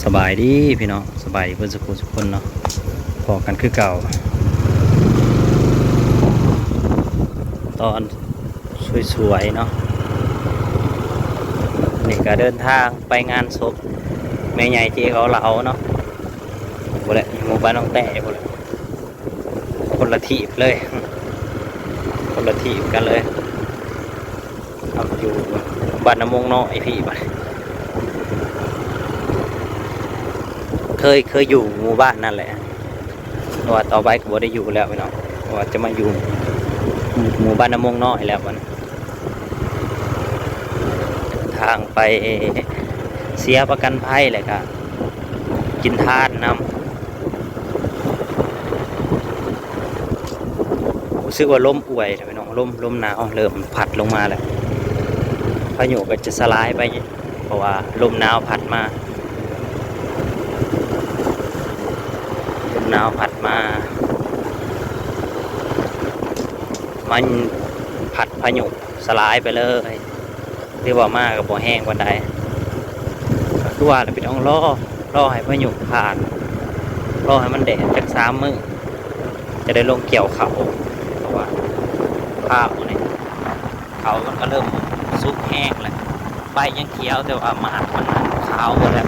ສະບາຍດີພີ່ນ້ອງ ສະບາຍດີເບິດສຸຂູສຸຄົນເນາະ ພໍ້ກັນຄືເກົ່າ ຕອນສວຍໆເນາະ. ນີ້ກະເດີນທາງໄປງານສົບແມ່ໃຫຍ່ເຈເຂົາເລົ່າເນາະ ພຸ້ນແຫຼະ ຢູ່ໝູ່ບ້ານໜອງແຕ້ພຸ້ນແຫຼະ. ຄົນລະທີບເລີຍ ຄົນລະທີບກັນເລີຍ. ເຮົາຢູ່ບ້ານນາມົງນ້ອຍພີ້ບາດ ເຄີຍ ເຄີຍຢູ່ໝູ່ບ້ານນັ້ນແຫຼະ ແຕ່ວ່າຕໍ່ໄປກໍບໍ່ໄດ້ຢູ່ແລ້ວພີ່ນ້ອງ ເພາະວ່າຈະມາຢູ່ໝູ່ ໝູ່ບ້ານນາມົງນ້ອຍແລ້ວບັດນີ້. ເດີນທາງໄປເສຍປະກັນໄພ ແລ້ວກະກິນທານນຳ. ຮູ້ສຶກວ່າລົມອວຍແລ້ວພີ່ນ້ອງ ລົມ ລົມໜາວເລີ່ມພັດລົງມາແລ້ວ ພາຍຸກໍຈະສະຫຼາຍໄປ ເພາະວ່າລົມໜາວພັດມາ ລົມໜາວພັດມາ ມັນພັດພາຍຸສະຫຼາຍໄປເລີຍ. ຫຼືວ່າມາກໍບໍ່ແຮງປານໃດ ກໍຄືວ່າແຫຼະພີ່ນ້ອງ ລໍ ລໍໃຫ້ພາຍຸຜ່ານ ລໍໃຫ້ມັນແດດຈັກສາມມື້ ຈະໄດ້ລົງກ່ຽວເຂົ້າ ເພາະວ່າພາວນີ້ ເຂົ້າມັນກໍເລີ່ມສຸກແຮງແລ້ວ ໃບຍັງຂຽວ ແຕ່ວ່າໝາກມັນຂາວໝົດແລ້ວ.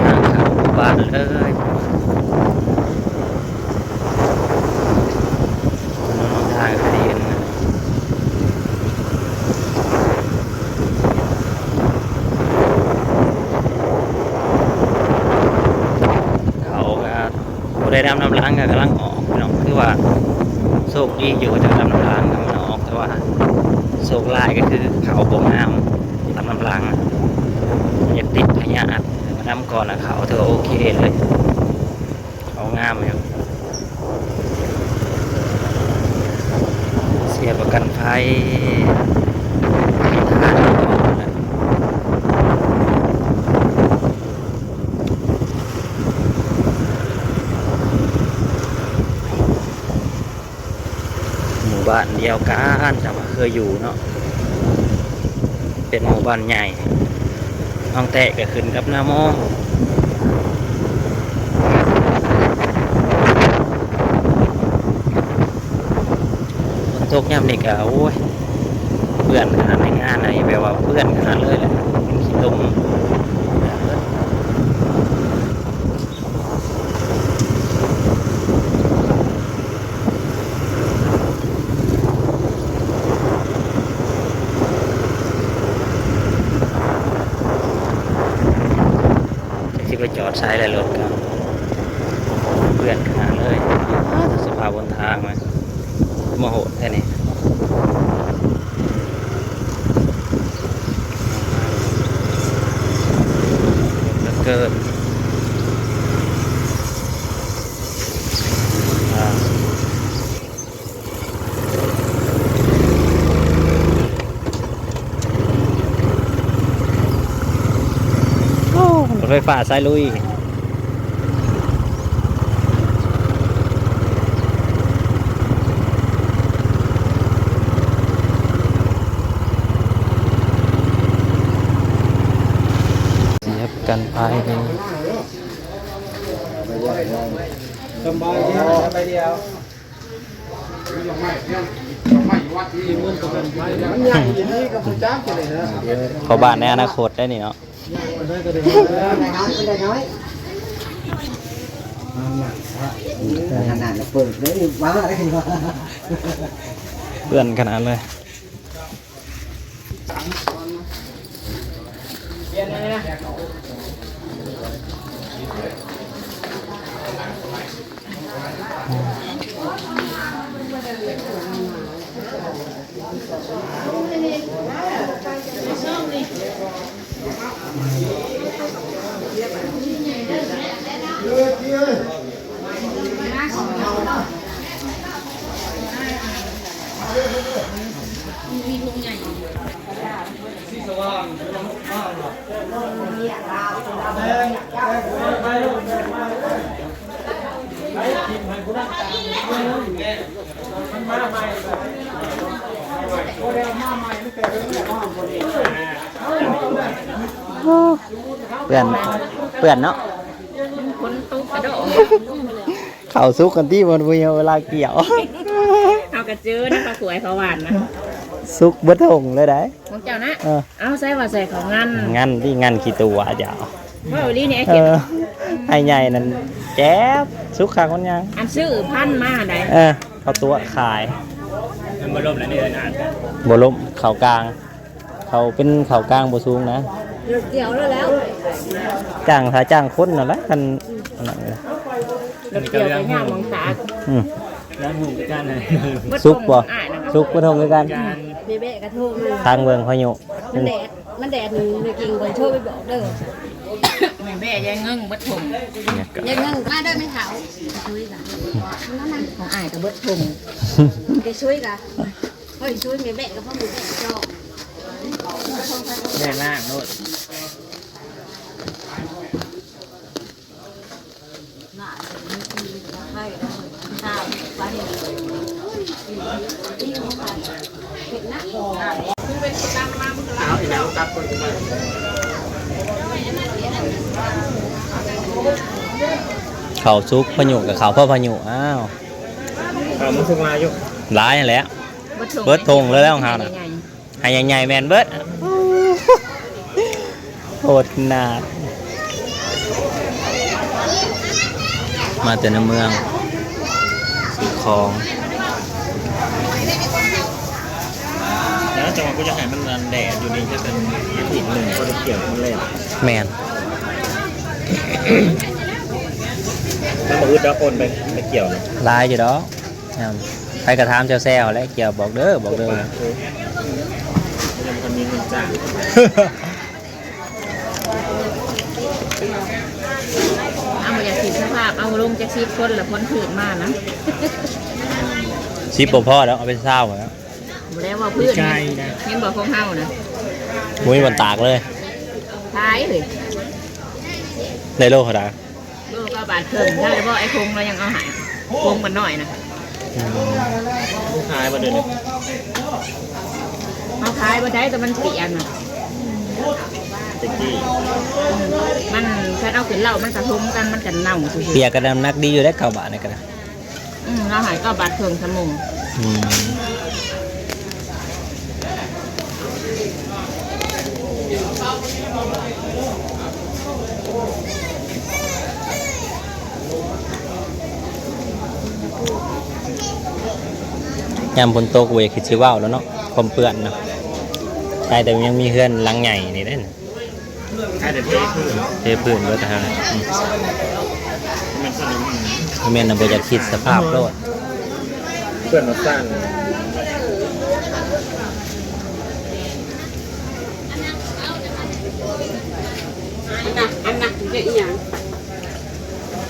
ທາງເຂົ້າບ້ານເລີຍ ຖະໜົນຫົນທາງກະດີນະ ເຂົ້າກະ ຜູ້ໃດດຳນຳຫຼັງກໍກຳລັງອອກພີ່ນ້ອງ ຖືວ່າໂຊກດີຢູ່ ເຂົາເຈົ້າດຳນຳຫຼັງກໍມັນອອກ ແຕ່ວ່າໂຊກຮ້າຍກໍຄືເຂົ້າບໍ່ງາມ ດຳນຳຫຼັງ ຢາກຕິດພະຍາດ ດຳກ່ອນນະ ເຂົ້າຖືວ່າໂອເຄເລີຍ ເຂົ້າງາມຢູ່ ເສຍປະກັນໄພ ໝູ່ບ້ານດຽວກັນ ແຕ່ວ່າເຄີຍຢູ່ເນາະ ເປັນໝູ່ບ້ານໃຫຍ່ ນ້ອງແຕະກໍຂຶ້ນກັບນາມອງ ຝົນຕົກຍາມນີ້ກໍ ໂອ້ຍ ເປື້ອນຂະໜາດ ໃນງານນີ້ແບບວ່າເປື້ອນຂະໜາດເລີຍແຫຼະ ເປັນຂີ້ຕົມ. ຈັກຊິໄປຈອດໃສແຫຼະ ລົດກໍເປື້ອນຂະໜາດເລີຍ ສະພາບຫົນທາງ ມາໂຫດແທ້ນີ້ ເຫຼືອເກີນ ອ່າ ໂອ້ ລົດໄຟຟ້າສາຍລຸຍ. ເສຍປະກັນໄພ ສະບາຍດີ ສະບາຍດີ. ພໍ່ບ້ານໃນອະນາຄົດໄດ໋ນີ້ເນາະ. ເປື້ອນຂະໜາດເລີຍ. ເປື້ອນ ເປື້ອນເນາະ ມັນຝົນຕົກກະດອກ. ເຂົ້າສຸກກັນຕິ ມັນບໍ່ມີເວລາກ່ຽວ. ເຮົາກະເຈີນະ ເຂົ້າສວຍເຂົ້າຫວານນະ ສຸກເບິດຖົງເລີຍໄດ໋ ຂອງເຈົ້ານະ. ເອີ ເອົາໃສ່ວ່າໃສ່ເຂົ້າງັນ ງັນຕິ ງັນຂີ້ຕົວະເຈົ້າ. ເວົ້າອີ່ຫຼີນີ້ ເອີ ໄອ້ໃຫຍ່ນັ້ນແຈບ ສຸກຄັກມັນຍັງ ອັນຊື້ພັນມາໃດ໋. ເອີ ເຂົາຕົວະຂາຍ ມັນບໍ່ລົ້ມແລ້ວນີ້ ເອີນະ ບໍ່ລົ້ມ ເຂົ້າກາງ ເຂົາເປັນເຂົ້າກາງບໍ່ສູງນະ ກ່ຽວແລ້ວ ແລ້ວ ຈ້າງ ຖ້າຈ້າງຄົນນັ້ນແຫຼະ ຄັນອັນນັ້ນ ລະກ່ຽວໄປຍ່າງມອງສາ ອືມ ຍ່າງຫຸ້ມຄືກັນ ສຸກບໍ່ ສຸກບໍ່ທົ່ງຄືກັນ ແມ່ແບະກະໂທມາ ທາງເບິ່ງພາຍຸ ມັນແດດ ມັນແດດນີ້ ແມ່ກິ່ງບໍ່ໂທໄປບອກເດີ ແມ່ແບະຍາຍເງິງເບິດທົ່ງ ຍາຍເງິງ ມາເດີແມ່ເຖົ້າ ຊຸຍກະ ຂອງອ້າຍກະເບິດທົ່ງ ໄປຊຸຍກະ ເຮີ້ຍ ຊຸຍແມ່ແບະກະເພາະແມ່ແບະຈອງ ແມ່ລ້າງໂລດ. ເຂົ້າສຸກ ພາຍຸກະເຂົ້າເພາະພາຍຸ ອ້າວ ເຂົ້າມັນສຸກຫຼາຍຢູ່ ຫຼາຍຫັ້ນແຫຼະ ເບິດຖົງ ເບິດຖົງເລີຍແລ້ວຂອງເຮົານະ ໃຫຍ່ໆ ໃຫ້ໃຫຍ່ໆແມ່ນເບິດ ໂຄດໜາດ ມາແຕ່ໃນເມືອງ ຊື້ຂອງ ແລ້ວຈັງຫວະກູຢາກໃຫ້ມັນແດດຢູ່ນີ້ ຈັກອັນ ອາທິດໜຶ່ງ ພໍໄດ້ກ່ຽວມັນແລ້ວ ແມ່ນ ມັນບໍ່ອຶດດອກ ໂອນໄປ ໄປກ່ຽວ ຫຼາຍຢູ່ດອກ. ໃຜກະຖາມເຈົ້າແຊວແຫຼະ ກ່ຽວບອກເດີ ບອກເດີ ຍັງບໍ່ທັນມີເງິນຈ້າງ ເອົາ ບໍ່ຢາກຄິດສະພາບ ເອົາລົງຈັກສິບຄົນລະ ຄົນຖືກມານະ ສິບບໍ່ພໍດອກ ເອົາເປັນຊາວພຸ້ນແຫຼະ ບໍ່ໄດ້ເວົ້າພື້ນ ເຫັນບໍ່ຂອງເຮົານະ ບໍ່ມີບ່ອນຕາກເລີຍ ຂາຍເຮີ້ຍ ໄດ້ໂລເທົ່າໃດ? ໂລເກົ້າບາດເຄິ່ງ ຖ້າບໍ່ໄອ້ຄົງລາວຍັງເອົາໃຫ້ ຄົງມັນນ້ອຍນະ ອືມ ຂາຍບໍ່ເດີນີ້ ເຮົາຂາຍບໍ່ໄດ້ ແຕ່ມັນເປຍນະ ແຕ່ກີ້ ອືມ ມັນ ຄັນເອົາຂຶ້ນເລົ້າ ມັນກະຖົມກັນ ມັນກະເນົ່າຊື່ໆ ເປຍກະນ້ຳໜັກດີຢູ່ເດ້ ເກົ້າບາດນີ້ກະໄດ້ ອືມ ລາວໃຫ້ເກົ້າບາດເຄິ່ງຊະໂມງ ອືມ. ຍາມຝົນຕົກບໍ່ຢາກຄິດຊິເວົ້າແລ້ວເນາະ ຄວາມເປື້ອນນະ ໃຊ່ ແຕ່ຍັງມີເຮືອນຫຼັງໃຫຍ່ນີ້ເດ້ ໃຫ້ແຕ່ເທພື້ນ ເທພື້ນເບິດຫັ້ນນະ ອືມ ບໍ່ແມ່ນນະ ບໍ່ຢາກຄິດສະພາບໂລດ ເພື່ອນມາສ້າງ ອັນນະ ອັນນະ ເຮັດອີ່ຫຍັງ?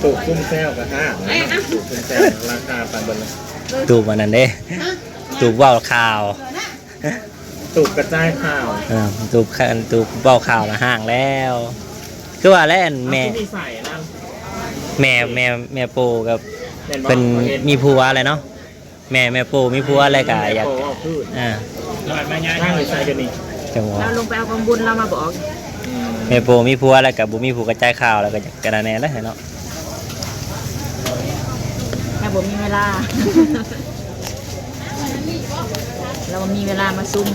ຕູບຊຸມແຊວກະຫ້າງ ເອີຍ ຕູບຊຸມແຊວລາຄາປານເບິດເລີຍ ຕູບອັນນັ້ນເດ້ ຮະ? ຕູບເວົ້າຂ່າວ ຕູບກະຈາຍຂ່າວ ເອີ ຕູບ ຕູບເວົ້າຂ່າວລະຫ້າງແລ້ວ ຄືວ່າແຫຼະ ອັນແມ່ ເອົາ ຄືມີໃສ່ນຳ ແມ່ ແມ່ ແມ່ໂປກະ ແມ່ນບໍ່? ເພິ່ນມີຜົວແລ້ວເນາະ ແມ່ ແມ່ໂປມີຜົວແລ້ວກະຢາກ ແມ່ໂປເວົ້າພື້ນ ເອີ ນັ້ງຢູ່ໃສດຽວນີ້? ຈັງຫວະ ລາວລົງໄປເອົາກອງບຸນລາວມາບອກ ອືມ ແມ່ໂປມີຜົວແລ້ວກະບໍ່ມີຜູ້ກະຈາຍຂ່າວ ແລ້ວກະ ກະນັ້ນແນ່ແຫຼະເນາະ ລາວບໍ່ມີເວລາ ລາວບໍ່ມີເວລາມາຊຸມ.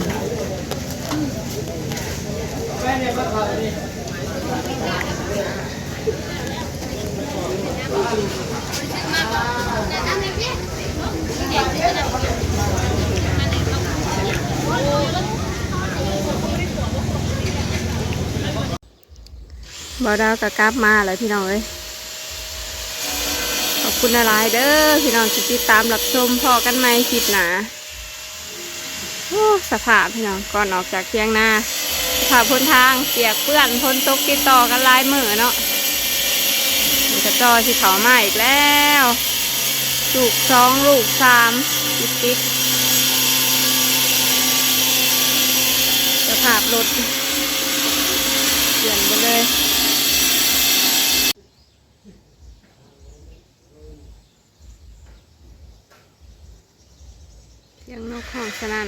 ບ່າວດາວກະກັບມາແລ້ວພີ່ນ້ອງເອີຍ ຂອບຄຸນຫຼາຍໆເດີພີ່ນ້ອງທີ່ຕິດຕາມຮັບຊົມ ພໍ້ກັນໃໝ່ຄລິບໜ້າ. ໂອ້ ສະພາບພີ່ນ້ອງ ກ່ອນອອກຈາກຖຽງນາ ສະພາບຫົນທາງປຽກເປື້ອນ ຝົນຕົກຕິດຕໍ່ກັນຫຼາຍມື້ເນາະ ນີ້ກະຕໍ່ຊິເຂົ້າມາອີກແລ້ວ ລູກສອງ ລູກສາມ ຕິດໆ ສະພາບລົດເປື້ອນເບິດເລີຍ. ສຽງນົກຮ້ອງສະນັ້ນ.